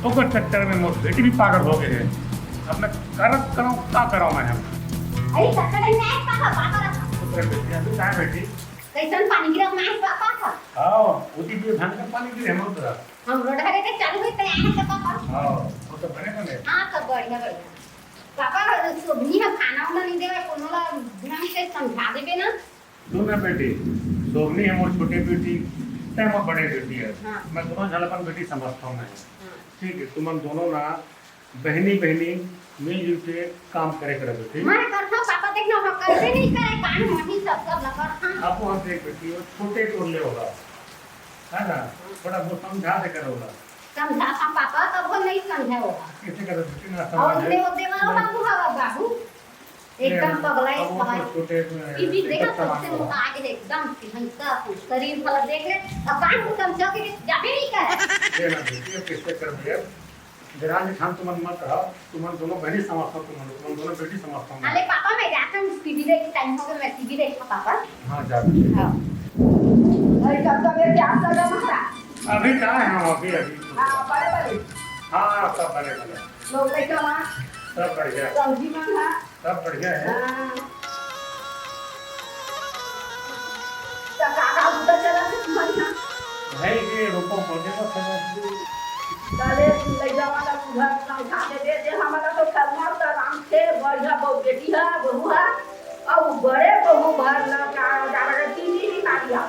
ओकर चक्कर में मोर बेटी भी पागल हो गए है। अब मैं करत करूं, का करूं मैं हम? अरे, चक्कर में पापा, पापा रहा। अरे बेटी, अभी कहाँ बेटी? कैसन पानी गिरा, मैं पापा था। हाँ, उदी भी भयंकर पानी गिरे हम तो। हम रोड हरे के चालू हुई, तैयार है पापा। हाँ, वो तो बने बने। हाँ, सब बढ़िया, बढ़िया। पापा, सोभनी ह खाना उना नहीं देवे, कोनो ला ढंग से समझा देबे ना। सुन ना बेटी, सोभनी है मोर छोटे बेटी, तै मोर बड़े बेटी है। हाँ। मैं दोनों झन अपन बेटी समझता हूँ मैं। हाँ। ठीक है, तुमन दोनों ना बहनी बहनी मिलजुल के काम करे कर बेटी। मैं करता हूँ पापा, देख ना, हम कैसे नहीं करे काम, मम्मी सब सब न करता। अब वो देख बेटी, वो छोटे तोर ले होगा, है ना? थोड़ा वो समझा दे कर होगा। समझा था पापा, तब वो नहीं समझा होगा। कैसे कर बेटी ना और समझे? उसने वो देवर बाबू हवा बाबू। एकदम पगलाई, अब वो तो पगलाई। छोटे, अ, टीवी देखा, सबसे मुका आगे एकदम भयंकर शरीर वाला देख ले, और कान को समझा के जाबे नहीं करे। ये ना बेटी, अब किससे कर दिया? देरानी खान तुमन मत रहा, तुमन दोनों बहनी समझता हूँ, तुमन, तुमन दोनों बेटी समझता हूँ। अरे पापा, मैं जाता हूँ, टीवी देख, टाइम हो गया, मैं टीवी देखता पापा। हाँ, जा बेटी। हाँ। अरे कब कब ये क्या सगा मखा? अभी कहाँ है हम, अभी, अभी। हाँ, बड़े बड़े। हाँ, सब बड़े बड़े। लोग लइका मन? सब बढ़िया। सब्जी मन ह? सब बढ़िया है। हाँ। त का का बुता चलत हे तुम्हर इहाँ? भाई, ये रोपा पौधे का खबर। चले, लइका मन ला उधर समझा दे, दे, दे, हमन ला तो खरना त रांधथे, बढ़िया बहू बेटी ह, बहू ह। अउ बड़े बहू भर ल का, का, का, टीवी नहीं मारिया।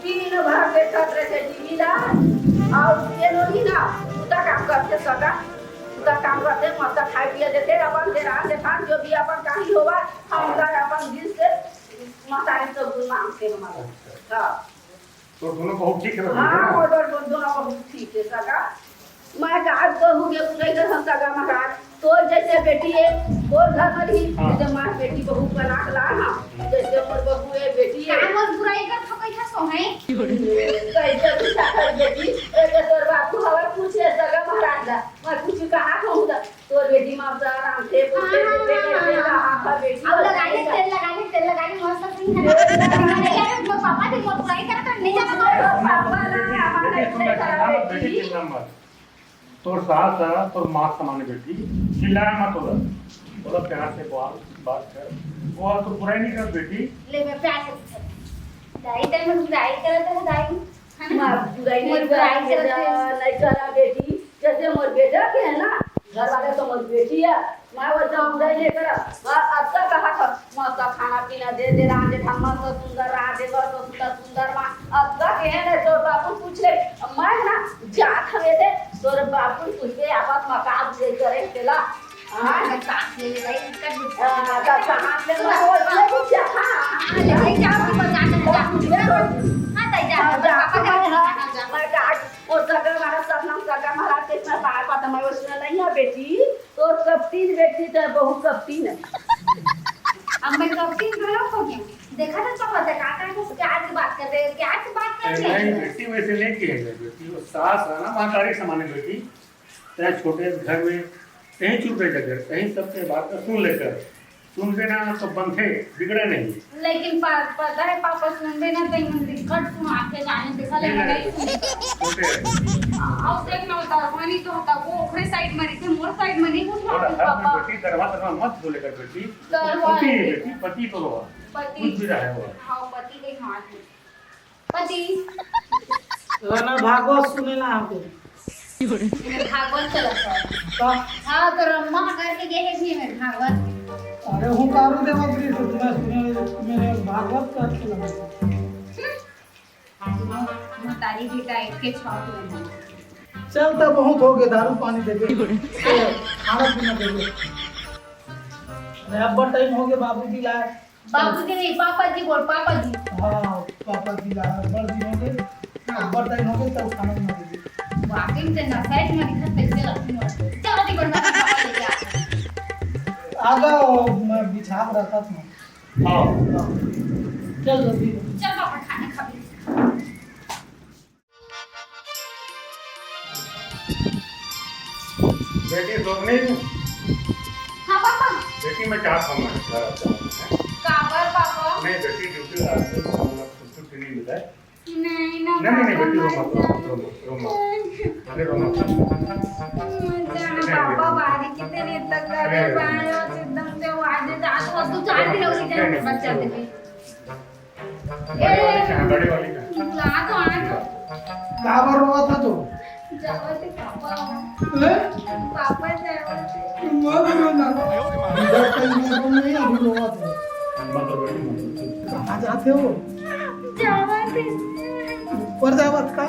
टीवी न भर देखत रहिथे टीवी ला। अउ ये नोनी ना, बुता काम करथे सगा। पूरा काम करथे, मस्त खाए पिए देथे, अपन देरान जेठान जो भी अपन काही होवय, हम ला अपन दिल से महतारी से गुण मांगथे हमन ला। हाँ। तो दोनों बहुत ठीक है, हाँ, ना? मोर बर दोनों बहुत ठीक है सगा। मैं का आज कहूँ के बुझाई कर हम सगा महाराज, तोर जैसे बेटी है, तोर घर में ही, हाँ। जैसे मार बेटी बहू बना के ला, हाँ। जैसे मोर बहू है, बेटी है। का मोर बुराई कर थकई था सो है? कैसे तू सगा बेटी, एक तोर बाबू हवा पूछे सगा महाराज ला, मैं कुछ कहा कहूँ ला। तोर बेटी मस्त आराम से हाँ, बोलते हाँ, बोलते हाँ, करते हाँ, रहा, हाँ। आपका बेटी अब और लगा ले, बेटा। तेल लगा ले, तेल लगा ले, मस्त सुन है। तेल लगा ले। नहीं यार, मोर पापा जी मोर बुराई करत, नहीं जाना मोर पापा ना, हमारा इतने खराब बेटी। तोर सास है, तोर माँ समान बेटी, चिल्लाया मत बोला। बोला प्यार से बोल, बात कर। वो तो बुराई नहीं कर बेटी। ले मैं प्यार से पूछत। दाई, तै मोर बुराई करत है, दाई। है ना? माँ बुराई नहीं मोर बुराई करत है, करत है। नहीं करा बेटी। जैसे मोर बेटा के है ना, घर वाले तो मोर बेटी है, मैं वो तो बुराई नहीं करा। हाँ, अब तो कहा था, मस्त खाना पीना दे दे, रांधे ढंग मस्त सुंदर रांधे, मस्त सुंदर सुंदर माँ। अब तो कहे ना, तोर बाबू पूछ ले, मैं ना जात हवे थे, तोर बाबू पूछ ले, आप मका बुराई करे तेला। हाँ, मैं साथ ले ले भाई, इसका भी हाँ, तो साथ ले सुना, लो, वो हाँ। ले भी जा, हाँ। हाँ, ले भाई, जा, आपको बता देना, जा। हाँ, ताई, जा, हाँ, जा, पापा का हाँ, हाँ, हाँ, जा। मैं काट, वो सगा वाला सब नाम सगा महाराज के इतना बार बात हमारे उसमें नहीं है बेटी। तो कब तीन बेटी तो बहुत कब तीन है। अब मैं कब तीन गलत हो गया। देखा था सब बात है, काका को प्यार की बात कर रहे हैं, प्यार की बात कर रहे नहीं, हैं। बेटी वैसे नहीं किया जाए, बेटी वो सास है ना, महतारी समान है बेटी। तेरा छोटे घर में कहीं चुप रह जाकर, कहीं सबके बात का सुन लेकर, सुनबे ना तो बनथे, बिगड़े नहीं। लेकिन पा-, पता है पापा सुनबे ना तो इन दिक्कत सुनाते जाने देखा ले नहीं, नहीं। नहीं सुनता। छोटे हैं। अब देख ना होता, वही तो होता, वो ओकरे साइड में रहिथे, मोर साइड में नहीं उठा थोड़ा घर में पापा। बेटी, दरवाजा में मत बोले कर बेटी। दरवाजा। पति है बेटी, पति को लो। पति। कुछ भी रहे हो। हाँ, पति के हाथ में। पति। ना भागवत सुने ना हमको। भागवत चलत है। का? हाँ, तो रम्मा करके गए हैं जी में भागवत। अरे, हूँ कारू देवत रही तो तुम्हें सुने, मेरे भागवत का अच्छा लगा। हम्म। महतारी बेटा एक के छाप लगा। चल, तो बहुत हो गया, दारू पानी दे दे। खाना पीना दे दे। अरे, अब टाइम हो गया, बाबूजी लाए। बाबूजी नहीं, पापा जी बोल, पापा जी। हाँ, पापा जी ला, बड़ दिन हो गए, बड़ टाइम हो गए, तब खाना बना दीजिए। वाकई में तेरे नशा है, तुम्हारी घर पैसे रखती हूँ। चलो जी, बनवा के पापा लेके आ। आ जाओ, मैं बिछा रखा था। हाँ। चल जल्दी। चल पापा, खाना खा ले। बेटी सोनी। हाँ पापा। बेटी, मैं चाहत हूँ, मैं घर आ जाऊँ, हैं? काबर पापा? नहीं बेटी, ड्यूटी रात में छुट्टी नहीं मिला है। नहीं ना नहीं नहीं पापा, बेटी, रो मत, रो मत, रो मत, रो मत। अरे रो मत। जाना पापा, बारी कितने तक करे, अरे। बाहर एकदम से वो आज जात हो, तू चार दिन हो गई, नहीं, नहीं, बच्चा नहीं। दे। बड़े वाली कहाँ? बड़े वाली कहाँ? ला तो आना। काबर रोवत हस तू? जावत हे पापा। हैं? पापा जावत हे। मत रो ना। इधर कहीं मैं तो नहीं अभी रोवत हस। मत रो बेटी, मत रो। कहाँ जाते हो? जावत हे। ऊपर जावत का?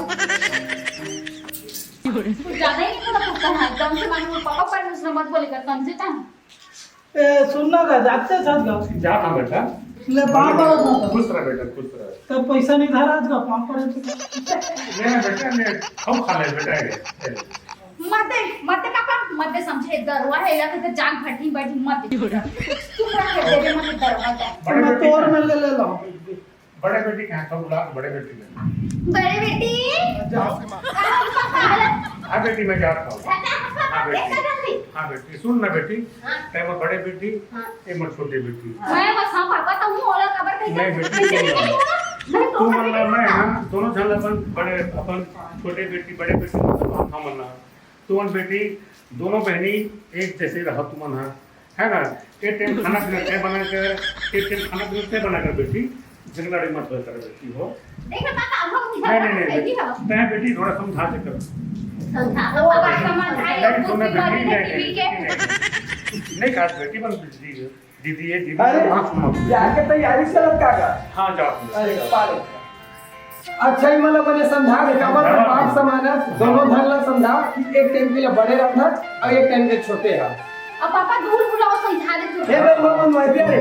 कुछ ज्यादा ही नहीं बोला कुत्ता है, एकदम से मानो पापा पर दूसरा मत बोलेगा, कम से कम। ए, सुन ना गा, जाते साथ गा। जा ना बेटा। ले, पाँव पड़त हँव। खुश रह बेटा, खुश रह। तब पैसा नहीं धरा आज का, पाँव पड़त हँव। ले ना बेटा, ले, खाऊ खा ले बेटा, ये, ये ले। मत दे, मत दे पापा, मत दे, समझे, दरुआ है, या तो जान फटी बैठी, मत दे। चुप रख, दे दे, मत दे, दरुआ जा। बड़े मैं बेटी तोर का में ले, ले लो। बड़े बेटी के हाथ में बुला, बड़े बेटी के। बड़े बेटी। जाओ। हाँ बेटी, मैं जात हँव। हाँ बेटी, हाँ बेटी, सुन ना बेटी, हाँ। तैं मोर बड़े बेटी, हाँ। ये मोर छोटे बेटी। मैं बस हाँ पापा तो हूँ, ओला काबर कही नहीं बेटी, सुन ना। नहीं, तू मन ला मैं, हाँ, दोनों झन ला अपन बड़े, अपन छोटे बेटी, बड़े बेटी, हाँ मन ला। तुमन बेटी, दोनों बहनी एक जैसे रहो तुमन हा, है ना? एक टाइम खाना पीना तय बना कर, एक टाइम खाना पीना तय बना कर बेटी, झगड़ा मत होय कर बेटी हो। देख पापा, अब हम नहीं, नहीं, नहीं, बेटी हो। मैं बेटी थोड़ा समझा दे कर। समझा दो, अब आप समझ आए, नहीं, सुन ना कुर्सी बेटी, वाली नहीं, बेटी नहीं, के। नहीं, नहीं, नहीं, नहीं, कहा बेटी बन दीदी। दीदी, ये दीदी अरे, आँख मत दे। जाके तैयारी चलत का का? हाँ, जाओ। अरे, पागल। अच्छा, ये मतलब मैंने समझा दे, काबर हाँ। बाप समाना, दोनों धन ला समझा कि एक टाइम के लिए बड़े रखना और एक टाइम के छोटे हा। अब पापा दूर बुलाओ, समझा दे तू। हे भगवान, मैं दे रे।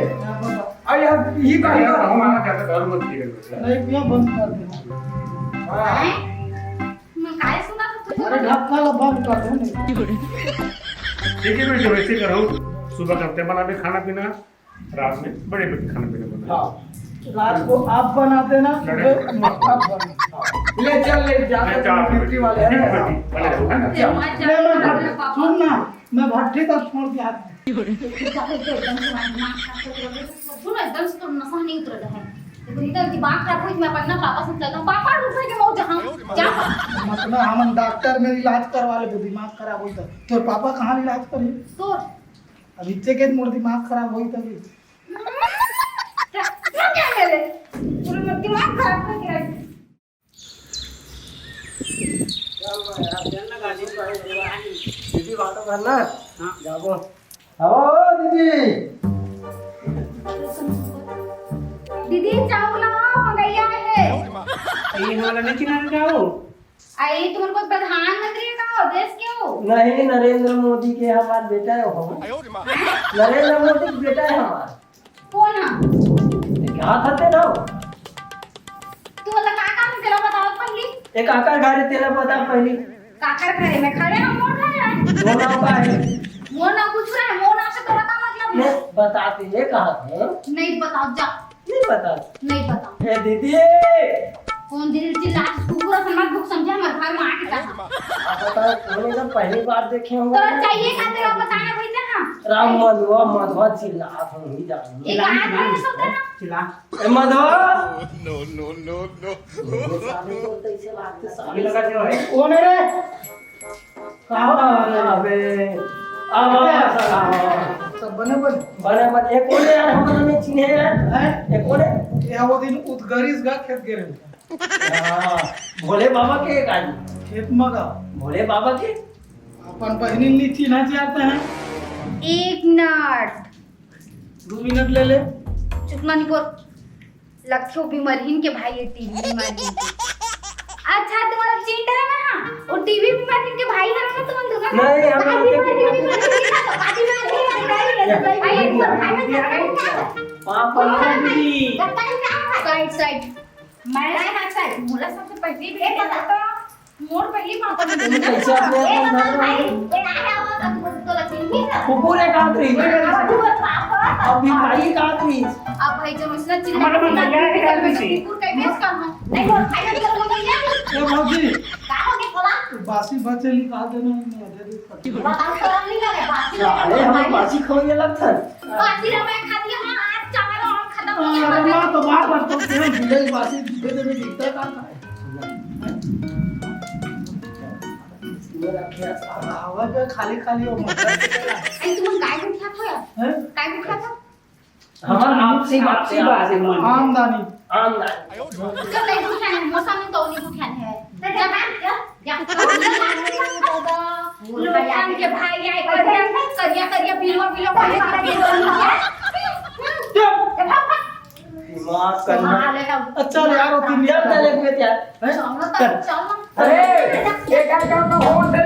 और यार, ये कहीं अरे, का हम आना चाहते, घर मत किए। नहीं, क्यों बंद कर दे? हाँ। हैं? मैं काय सुना था तुझे? अरे, ढक्का ला बंद कर दे नहीं। ठीक है बेटी, वैसे करो, सुबह करते बनाबे खाना पीना, रात में बड़े बेटी खाना पीना बना। हाँ, रात को आप बना देना, लड़े। सुबह आप बना। ले चल, ले जा, ले चल, ड्यूटी वाले हैं। ठीक बेटी, भले रहो, है ना? ले, मैं भट-, सुन ना, मैं भट्टी तक छोड़ के आती हूँ। एकदम से तुम्हारा दिमाग खराब कर दिया। सुनो, एकदम से तो नशा नहीं उतर रहा है। देखो, इधर दिमाग खराब हुई, मैं अपना पापा से चलता हूँ। पापा, रुक जाएंगे, मैं जहाँ, जा। मतलब, हम डॉक्टर में इलाज करवा ले, दिमाग खराब होई तो। तोर पापा कहाँ इलाज करी? तो अब इच्छे के मोर दिमाग खराब होई तभी। क्या, क्या, क्या करे? पूरा दिमाग खराब कर दिया। दीदी, बात करना। हाँ। जाबो। आओ, दीदी। दीदी, चाउर लाओ, मंगैया है। ये वाला नहीं चिन्हा जाओ। अरे, तुमन कोई प्रधानमंत्री का हो, देश के हो? नहीं, नरेंद्र मोदी के हमार बेटा है हो। नरेंद्र मोदी के बेटा है हमार। कौन है? ये क्या था तेरा? तू मतलब का काम है तेला बताओ पहली? एक आकर घर है तेला बता पहली। काकर घरे में खड़े हम, मोर घर है। वो नाम का है? मोर नाम कुछ नहीं है, मोर नाम से तोरा का मतलब है? नहीं, बताते ये कहा थे? नहीं बताओ, जा। नहीं बता। नहीं बताओ। ए दीदी। कौन दीदी चिल्ला? कुकुर से मत भूख समझे, हमारे घर में आके कहा। आप बताओ, हमने तो पहली बार देखे होंगे। तो चाहिए का तेरा बताना भाई ना। राम मधुआ, मधुआ चिल्ला, आप हम ही जान। एक आदमी है सब ना। चिल्ला। ए मधुआ। No, no, no, no। ये साले को तो इसे बात तो साले लगा दिया है। कौन है रे? कहाँ अबे? आवा, आवा। सब बने बने? बने बने। ये कौन है यार? हम तो नहीं चिन्हे यार। हैं? ये कौन है? ये वो दिन उतगरीस गा खेत गे रहे। हाँ, भोले बाबा के एक आदमी। खेत में गा। भोले बाबा के? अपन बहनी नी चिन्हा जाता है। एक मिनट। दो मिनट ले ले। चुप ना निपोर। लक्ष्यो बीमारिन के भाई है, टीबी बीमारिन के। अच्छा, तुम्हारा चिंता है ना? वो टीबी बीमारिन के भाई है ना, तुम दोनों? नहीं, हम भाई लोग के बीमारिन के भाई है, तो भाई बीमारिन के भाई है, तो भाई है, तो भाई है, तो भाई है। पापा, दीदी। Side, side. मैं, साइड, बोला सबसे पहले भी एक बता। मोर पहली पापा ने तुम कैसे अपने आप को ए, मार रहे हो? ए, आ रहा होगा, तुम तो लगी नहीं था। कुकुर एक आंख रही। हाँ, तू पापा। अब भिखारी एक आंख रही। अब भाई, जब उसने चिल्ला हमारे मन में क्या है, क्या है, कुकुर का बेच कर हम। नहीं, वो खाई तो बोल गया। ए, भौजी। का हो गया, बोला? तो बासी बचे निकाल देना, मैं आधे दूध पका। बताओ, शरम नहीं लगे? बासी साले, हम बासी खवइया लगथन। बासी ला मैं खा लिया, हाँ, आज चावल और खत्म हो गया, अरे पता माँ, तो बार बार तो क्यों गिरे बासी दे दे, में दिखता का है? वो रखे, आवा पे खाली खाली वो मत। अरे, तुम काय गुठिया था यार? हैं? काय गुठिया था? हमार आपसी, आपसी बात है, मन। आमदनी। आमदनी। उसका नहीं गुठिया है, मौसम में तो नहीं गुठिया है। जा, जा, जा। लोगन के भाई आए, करिया, करिया, करिया, बिलवा, बिलवा, करिया, करिया, करिया। चुप। दिमाग करना। हाँ, ले आओ। अच्छा यार, वो तीन चल, चल, एक मिनट यार। हैं? चल ना, चल ना। अरे, ये क्या काम का फोन से रे?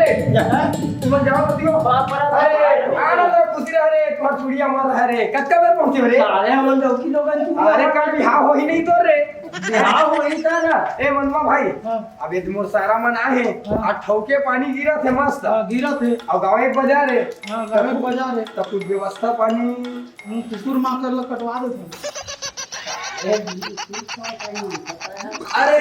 तुम जाओ, दियो। बाप रे, अरे, अरे, आ ना, तो खुशी रह रे, तुम्हार चुड़िया मर रहा रे। कत्ते बेर पहुंचे रे? साले, हम लोग की लोगन तू। अरे, कल बिहाव हो ही नहीं तो रे। बिहाव हो ही था ना। ए, मनवा भाई, हाँ। अब ये मोर सारा मन आए हैं। हाँ। आ ठौके पानी गिरा थे मस्त। हाँ, गिरा थे। और गाँव एक बाजार है। हाँ, गाँव एक बाजार है। तो कुछ व्यवस्था पानी हम्म, कुकुर माकर ला कटवा देथे। अरे,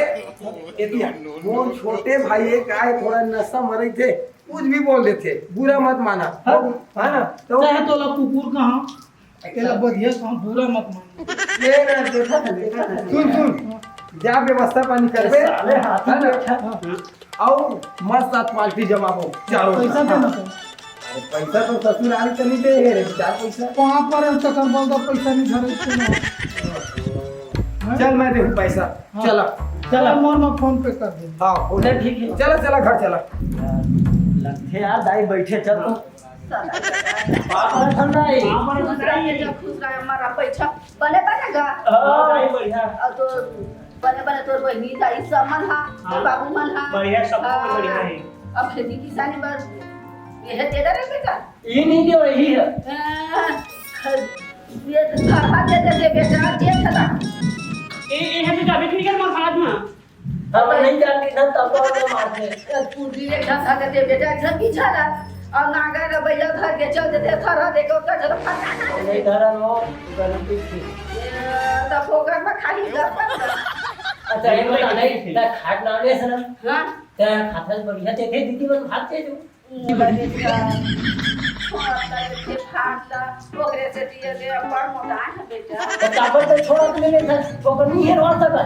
एतिया, मोर छोटे भाई एक आए, थोड़ा नशा मरे थे, कुछ भी बोल देथे, बुरा मत माना। हाँ। है ना? तो चाहे तोला कुकुर कहा, तेला बढ़िया कहा, बुरा मत माना। ये ना, देखा था, देखा था। सुन, सुन, जा व्यवस्था पानी करबे। साले हाथ में है ना? बैठा। हाँ। अउ मस्त आज पार्टी जमाबो चारों पैसा झन। दे ना तो। अरे पैसा तो ससुराल के नहीं दे हे रे, चार पैसा। कहाँ पर है चक्कर बोल दो, पैसा नहीं धरे इसके ना। चल मैं देहूँ पैसा, हाँ। चला। चला, मोर में फोन पे कर दे। हाँ, फोन। चल ठीक है। चला, चला घर चला। लगथे यार, दाई बैठे, चल तो। बाप रे ठंडा है। खुश रहे, खुश रहे, हमारा पैसा बने बने गा। हाँ, दाई बढ़िया। और तो बने बने तोर बहिनी दाई सब मन हा, तोर हाँ। बाबू मन हा। बढ़िया, सब हाँ। बढ़िया है। अब खेती किसानी बर ये है तेरा रे बेटा? ये नहीं दे रही है। हाँ, ख-, ये तो धरहा दे दे दे बेटा, जे खला। ए, ए है तो जाबे नहीं कर मार खात ना। हम नहीं जानती ना, तब तो हमें मार दे। ए, तू भी एक धरहा दे दे बेटा, घर की झाला। और नांगर बैला धर के चल देते, थरा दे के ओकर जरा फटा खा देते। नहीं धरन हो, गलती थी। ये तो फोकट में खाली दस अच्छा, ये बता नहीं, ना खाट ना ले सर। हाँ। तेरा खाता से बढ़िया देखे दीदी मन भाग दे जो। लगे का, छोड़ लगे के फाड़ ला, ओकरे से दिए दे, बड़ मोटा है बेटा। तो काबर तो छोड़ा तूने नहीं था, ठोकर नहीं है, रोता था।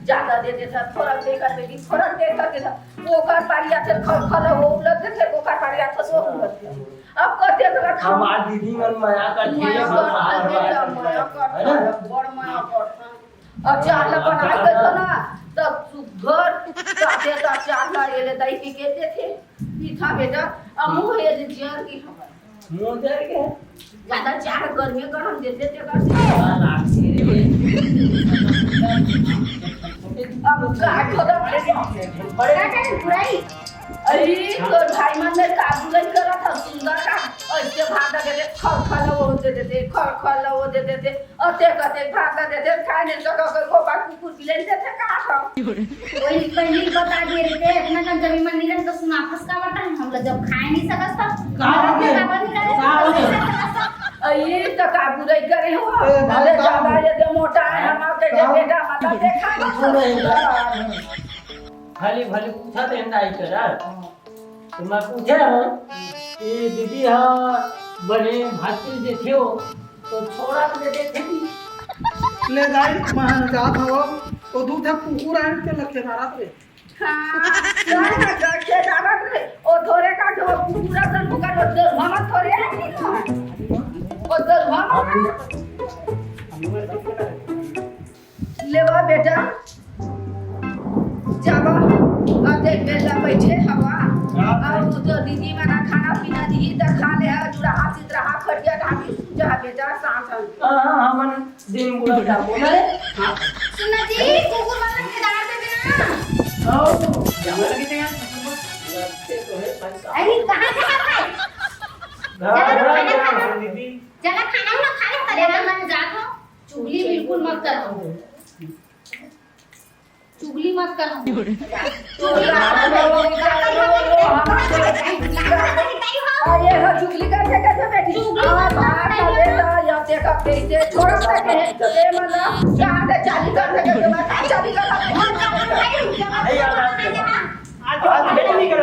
ज्यादा दे देता, थोड़ा दे कर बेटी, थोड़ा दे कर देता। ओकर पारी आथे खल खल हो उलट देथे, ओकर पारी आथे सो उलट देथे। अब कते तोरा खा- हमार दीदी मन मया करथे, मया सब करथे, बाहर बेटा, बाहर। मया करथे, है ना? बड़ मया करथे। अब चार ला बनाई देथो ना, तब सुघर काटे ता चार ला ये ले दाई के के देथे। पीठा बेटा, अब मुँह ये जे जियर की हमर। मुँह जियर के? ज्यादा चार गर्मी गरम देथे ते कर। अब का खबर बड़े बड़े बुराई। अरे, तोर भाई मन में काबू नहीं करत ह, सुंदर का, ऐसे भाग लगे थे, खल खल वो दे देते, खल खल वो दे देते, अते कते भाग लगे थे, खाने सको के गोबा कुकुर बिलेन देते का हम। वही पहले ही बता दिए रहते, इतना कन जमीन मन नहीं रहता, सुना फंस का बता, हम लोग जब खाए नहीं सकत तब का हो गया? का बन गए? का हो गया? अरे, तो काबू नहीं करे हो, ए, भाई, अरे, का ज्यादा हो? ये दे मोटा है, हम आपके का जब हो? बेटा माता देखा कुछ नहीं, का? खाली, खाली पूछा तो हम नहीं करा। हाँ। तो मैं पूछे हूँ कि दीदी हाँ बने भास्कर देखे हो तो छोड़ा तो देखे थी। ले दाई, मैं जात हवं, तो दू ठे कुकुर आन के लखे मारत रे। हाँ, लखे मारत रे। ओ थोरे का जो कुकुर असन मुका जो दरभंगा थोरे है कि ना? ओ दरभंगा। लेवा बेटा, जावा, अब देख बेला बैठे हवा। हाँ। अब तो दीदी मना खाना पीना दी त खा ले, जुड़ा हाथ इतरा हाथ खटिया ढाबी सूझा बेटा साथ हम। हाँ, हाँ, हाँ, मन दिन बुरा जाबो ना रे। हाँ। सुन ना जी, कुकुर वाला के दार दे देना। आओ, जावा लगे थे यार। लगते तो है भाई साहब। अरे, कहाँ से आ गए? हाँ, चलो, हाँ, खाना हाँ, खाओ। दीदी। चला खाना उना खा ले, पहले मन मन जात हो। चुगली बिल्कुल मत करो। चुगली मत करो। अरे हो चुगली करथे करथे बेटी। चुगली मत करो। या देखा कैसे छोड़ सके है। ए मतलब, चांद चाली करथे करथे, चाली करथे। आज आज बेटी नहीं करे।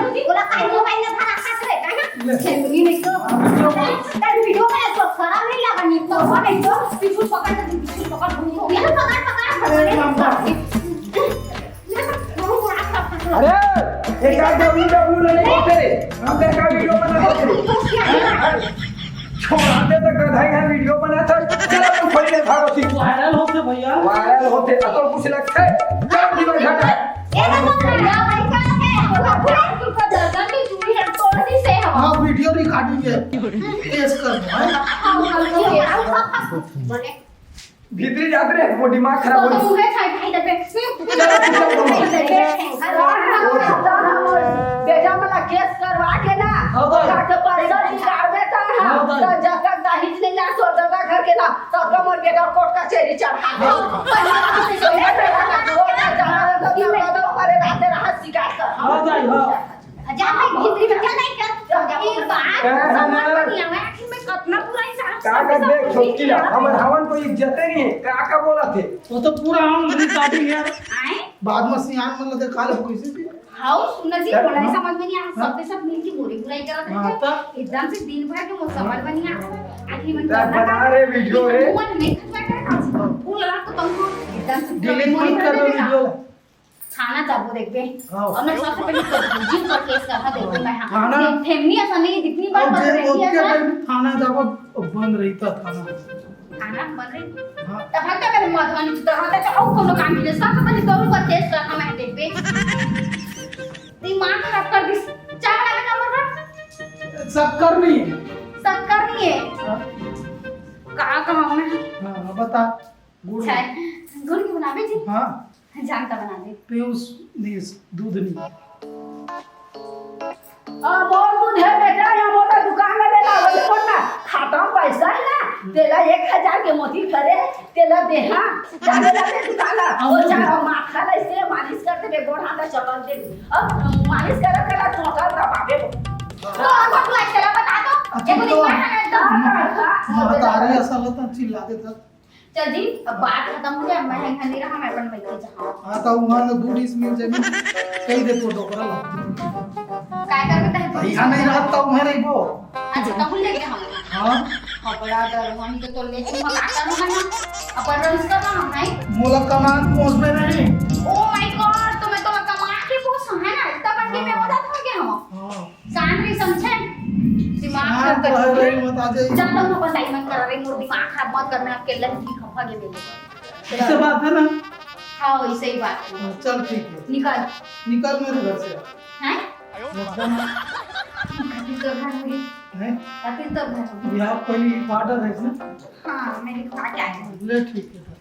ओला काहे मोबाइल में धरा हाथ रे, काहे? ले। खेलनी नहीं तो। हाँ, वीडियो बना। तेरे वीडियो में तो खराब नहीं लगा, नहीं तो, नहीं तो, पीछू पकड़, पीछू पकड़, घूम, घूम। ये पकड़, पकड़, अरे, पकड़। बाप रे। अरे, एक आध डब्ल्यू डब्ल्यू नहीं बोलते रे। हम तो एक आध वीडियो बना देते रे। छोड़ा दे तो गधा यहाँ वीडियो बना था। चलो, तू खोल ले, भागो सी। वायरल होते भैया। वायरल होते, अब तो कुछ लगता है। चल, जीवन घाटा। ये तो बढ़िया भाई का है। पूरा, पूरा तुमका दर्जन भी दूरी है, तो नहीं से हम। हाँ, वीडियो रिकॉर्डिंग है। पेश कर दो, है? हाँ, हम लोग ये बोले। भीतरी जात रे, वो दिमाग खराब हो तो गया। मुझे खाई, खाई देबे। चलो, चलो, चलो। बेटा वाला केस करवा के ना, हाँ, भाई। ओकर के पैसा निकाल देता है। हाँ, भाई। तो जब तक दहेज नहीं ला, सो दादा घर के ना, तब तक मोर बेटा कोर्ट कचहरी चढ़ा दे। हाँ। तो ये बेटा का जोर ना चढ़ा दे, तो तब तक हमारे राते रात शिकायत कर। हाँ, भाई, हाँ। जा भाई, भीतरी में चल, नहीं कर। एक बात समझ में नहीं आवे, आखिर में कितना बुरा इंसान का कर दे, छोटकी ला, हमर हवन तो इज्जते नहीं है, का, का बोला थे? वो तो पूरा हम रिकॉर्डिंग यार। आए? बाद में सियान मन लगे काल हो कैसे थी? हाँ, सुन जी, क्या? बोला हाँ। समझ में नहीं आ, हाँ। सबके सब मिलके बुरी बुराई करत हाँ, रहते। तो? एकदम से दिन भर के मुसबर बनिया। आखिर में इतना करना बना का? रे वीडियो रे। मन नहीं खटका कर, फूल लगा तो तुमको एकदम से डिलीट मत कर दो वीडियो। थाना जाबो देखबे। हाँ। और मैं सबसे पहले तो जीव पर केस करवा देखबे मैं, हाँ। थाना? फे-, फेमनी ऐसा नहीं, जितनी बार और बंद जे रहती है ओके ना। टाइम थाना जाबो, बंद रहता थाना। थाना बंद रही? हाँ। तब हम क्या करें, मधुबनी तो रहता तो और कोनो काम मिले, सबसे पहले तोर ऊपर केस करवा मैं देखबे। दिमाग खराब कर दिस। चाय बना के का बोल रहा? शक्कर नहीं है। शक्कर नहीं है। हाँ। का कहूँ मैं? हाँ, बता। गुड़। चाय, गुड़ की बनाबे जी? हाँ। जानता बना दे। पीयूष नहीं, दूध नहीं। आ, मोर दूध है बेटा, या मोर दुकान में लेला, वो कौन ना? खाता पैसा है ना, तेला एक हजार के मोती करे, तेला देहा, जाने ला ते दुकान ला, वो चार माथा ला इसे मालिश कर दे, गोड़ हाथ चटक दे। अब मालिश करा, करा, चोटा दबावे। तो अब बुला, चला बता दो। अच्छा, ये तो तो दिमाग है एकदम। हाँ, हाँ, हाँ, महतारी असल तो चिल्ला देता। चल जी, अब बात खतम हो गया, मैं यहाँ नहीं रहा, मैं अपन बइठे जाहूँ। हाँ, तो वहाँ तो दू डिसमिल जमीन कही दे तो डोकरा ला। काय करबे तहे? यहाँ नहीं रहत तो वहाँ रहिबो। अच्छा, तब ले के हम। हाँ। हाँ, बड़ा डर, वहीं के तो ले के मकाता रहा ना। अब रंज कर रहा है। मोला कमान पोसबे नहीं। Oh my God, तो मैं तो कमा के पोसो है ना, इतना बन के मैं हाँ। मदद हो गया हूँ। हाँ। शांत रही, समझे? दिमाग शांत खराब कर रहे, दिए। मत आ जाइए। जब तक अपन दाई मन करा रही, मोर दिमाग खराब मत करना, अकेला ही खफा के दे दे। ऐसे बात है ना? हाँ, वैसे ही बात है। हाँ, चल ठीक है। निकल। निकल मेरे घर से। हैं? मतलब खातिर तो घर होगी। हैं? खातिर तो घर होगी। ये आप पहली पार्टनर है ना? हाँ, मैं लिखवा के आई हूँ। ले ठीक है।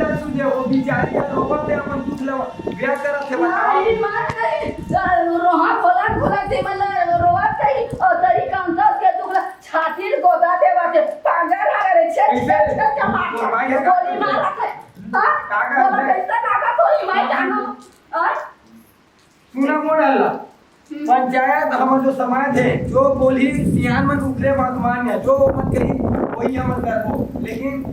जाए तुझे, वो बिचारी ह रोवत हे, अपन दुख ल व्यक्त करत हे, बताओ। नहीं, मार नहीं। रोहा खोलत खोलत हे, मतलब, रोवत नहीं, और तरी कांता के दुख ल छाती ल गोदा देवत हे, पांजा लगा रे, छे, कैसे? छे, छे, के मार। तोर माई ह का गोली करथे? मारत हे। हाँ? का करथे? बोला, कैसे का करथे? तोर माई जानो। हाँ? सुना मोर हल्ला। हम्म। पंचायत हमर जो समाज हे, जो बोलही सियान मन उकरे बात मान्य, जो वो मन कही, वही हमन करबो। लेकिन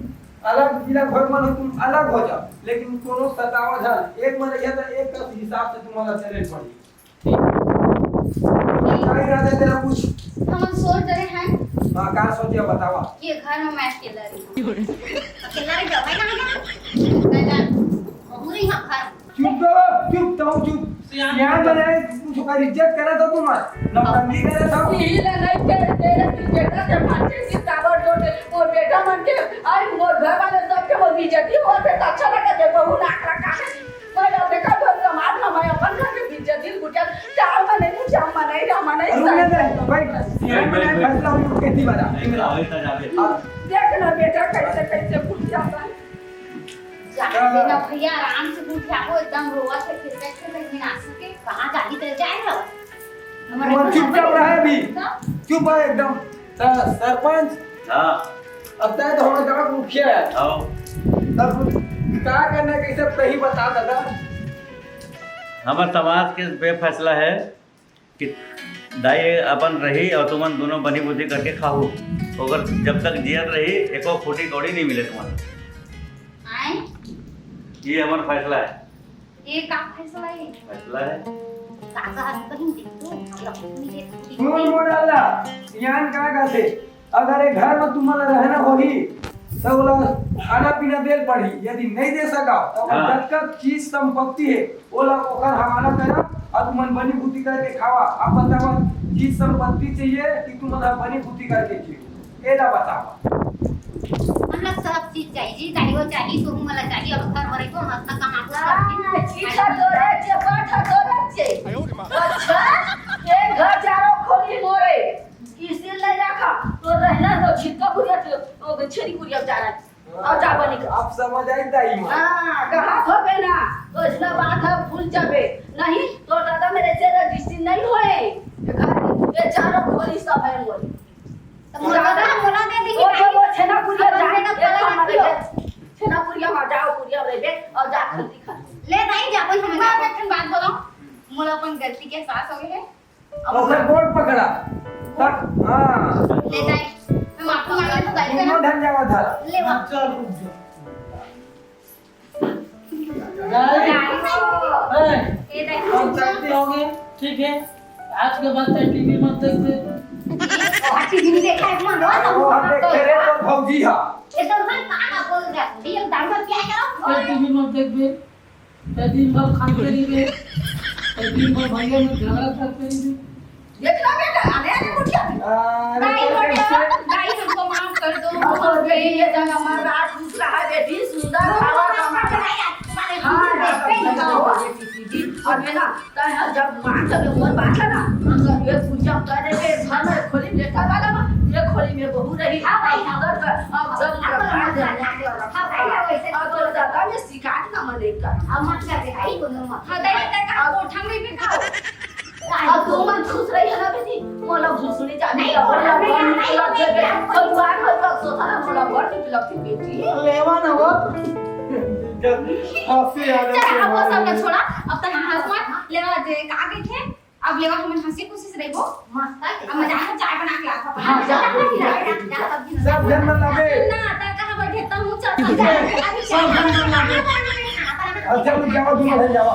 अलग जिला घर मन हो, तुम अलग हो जाओ, लेकिन कोनो सतावा झन, एक मन रहिया त एक कस हिसाब से तुम्हारा चले पड़ी। का इरादा तेरा कुछ? हमन सोच डरे हैं। हाँ, का सोचिया बतावा। ये घर में मैं अकेला रही हूँ। अकेला रह जाओ, मैं कहाँ जाऊँ? मैं जाऊँ। बहू रही हूँ घर। चुप करो, चुप, तहूँ चुप। सियान सियान बने, कुछ ओकर इज्जत करे तो तुम, नौटंकी करे तो। यही ला नहीं तेरे, तेरे बेटा के मारते की ताबड़ जोड़ दे। मोर बेटा मन के, अरे मोर घर वाले सब के मोर बेइज्जती होत हे, तो अच्छा लगा दे, बहू नाक रखा है। मैं अब देखा तो समाज में मैं अपन घर के बेइज्जती बुझा, चार में नहीं, चार में नहीं, रामा नहीं, रुक ना दे, बैठ। सियान बनाए फैसला होई, खेती वाला। नहीं, नहीं, नहीं, नहीं, नहीं। देख ना बेटा, कैसे कैसे भूल जाता है। जाने दे ना भैया, आराम से भूल जाओ, एकदम रोवा से फिर बैठ के कहीं ना सके, कहाँ जाही तो जाए ना। हमारे वो को चुपचाप रहे अभी। हाँ? चुप है एकदम। स-, सरपंच। हाँ। अब तय तो हमारे गाँव का मुखिया है। हाँ। तब का करना है, कैसे सही बता दादा। हमारे समाज के बे फैसला है कि दाई अपन रही और तुमन दोनों बनी बुद्धि करके खाहू। ओकर जब तक जियत रही, एको फूटी कौड़ी नहीं मिले तुमन। आए? ये हमारा फैसला है। ये का फैसला है? फैसला है। का कहा तू कहीं देख तू, हम लोग नहीं देख तू। सुन मोर लाला, सियान का कहते, अगर एक घर में तुमन ला रहना होही, त ओला खाना पीना देल पड़ही। यदि नहीं दे सका, त ओकर हाँ। जतका चीज संपत्ति है, ओला ओकर हवाला करा, अब तुमन बनी बुद्धि करके खावा। अब बतावा, चीज संपत्ति चाहिए कि तुमन ह बनी बुद्धि करके जियो? एला बतावा। मतलब सब चीज चाहिए जी, गाड़ियों चाहिए, शोरूम वाला चाहिए, अब घर भरे को मस्त कमा को सब हाँ, चीज का तोरे के, बात का तोरे के। अच्छा, एक घर चारों खोली मोरे, किसी ले रखा, तो रहना तो छिटका कुरिया, तो छेरी कुरिया जा रहा है। और जा बनी कर। आप समझ आई दाई माँ। हाँ, कहा हो बे ना, तो इसना बात है भूल जाबे। नहीं, तो दादा मेरे से रजिस्ट्री नहीं होए। घर के चारों खोली सब है मोरे। तो मोला का मोला दे दी वो जो वो छेना कुरिया जाए, एक काम मत कर। छेना कुरिया में जाओ, कुरिया में बे, और जा खरीदी खा। ले दाई जा अपन हम जा अपन बात बोलो। मोला अपन गलती के एहसास हो गए है। ओकर गोड़ पकड़ा। तब, हाँ। ले दाई, मैं माफी मांग ले तो दाई दोनों ना। धन जावा था। ले वा। चल रुक जा। दाई, ए, ए दाई। हम गलती हो गए, ठीक है। आज के बाद तय टीवी मत देखबे। और टीवी नहीं देखा है, मन रोज वो हम देख तेरे तो भौजी हा। एकदम हर कहां बोल रहा है। ये दारू में क्या करो? तय टीवी मत देखबे। तय दिन भर खाते रहिबे। तय दिन भर भैया में झगड़ा करते रहिबे। देखना बेटा, अरे अरे उठ जा। अरे दाई तो हटो, कैसे? दाई हमको माफ कर दो। और ये जगह मर रहा, खुश रहा बेटी, सुंदर हवा हमारा। हाँ, हाँ, हाँ, हाँ, हाँ, हाँ, हाँ, हाँ, हाँ, जब माँ जब उम्र बांटा ना, हम लोग ये पूजा कर दे के घर में खोली में लेटा वाला ना, ये खोली में बहू रही, हाँ, भाई, हाँ। उधर का, अब जब हाँ, रखा हाँ, जाए, हाँ, हाँ, हाँ, हाँ, वैसे अब तो ज्यादा में शिकायत ना मने कर। अब मत कर दे भाई, बोलो मत। हाँ, दाई, दाई, कहाँ कोठा में भी खाओ। अब तू मन खुश रही है ना बेटी, मोला भूसड़ी चाबी नहीं, का, मोला कोठा में बड़ नहीं, निकलत नहीं, है बे, नहीं। परिवार में तो सोता ना, मोला बड़ निकलत है बेटी। लेवा ना वो। हंसी आ रही चल, है अब वो सब हमारे। छोड़ा, अब तक हंस मत, लेवा जे का देखे, अब लेवा हमन हंसी खुशी से रहबो। मस्त है। अब मजा आ, चाय बना के लाता। हाँ, जा, जा, जा, जा, जा, सब्जी सब जन मन लागे। ना, ता कहाँ बैठे, तब मुँह चल, चल, चल। सब जन मन लागे। अच्छा, रुक जाओ, तुम बैठ जाओ।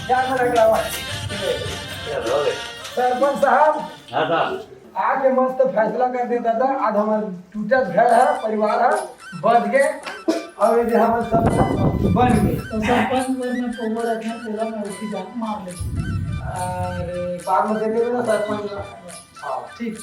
क्या कर रहे हो? सरपंच साहब, हाँ साहब। आके मस्त फैसला कर दे दादा, आज हमार टूटत घर है, परिवार है, बच गए और ये हमार सब बन गए। तो सरपंच वर्ग में पोगो रखना, तेरा मैं उसकी जान मार ले। अरे, बाद में दे देना सरपंच। हाँ, ठीक।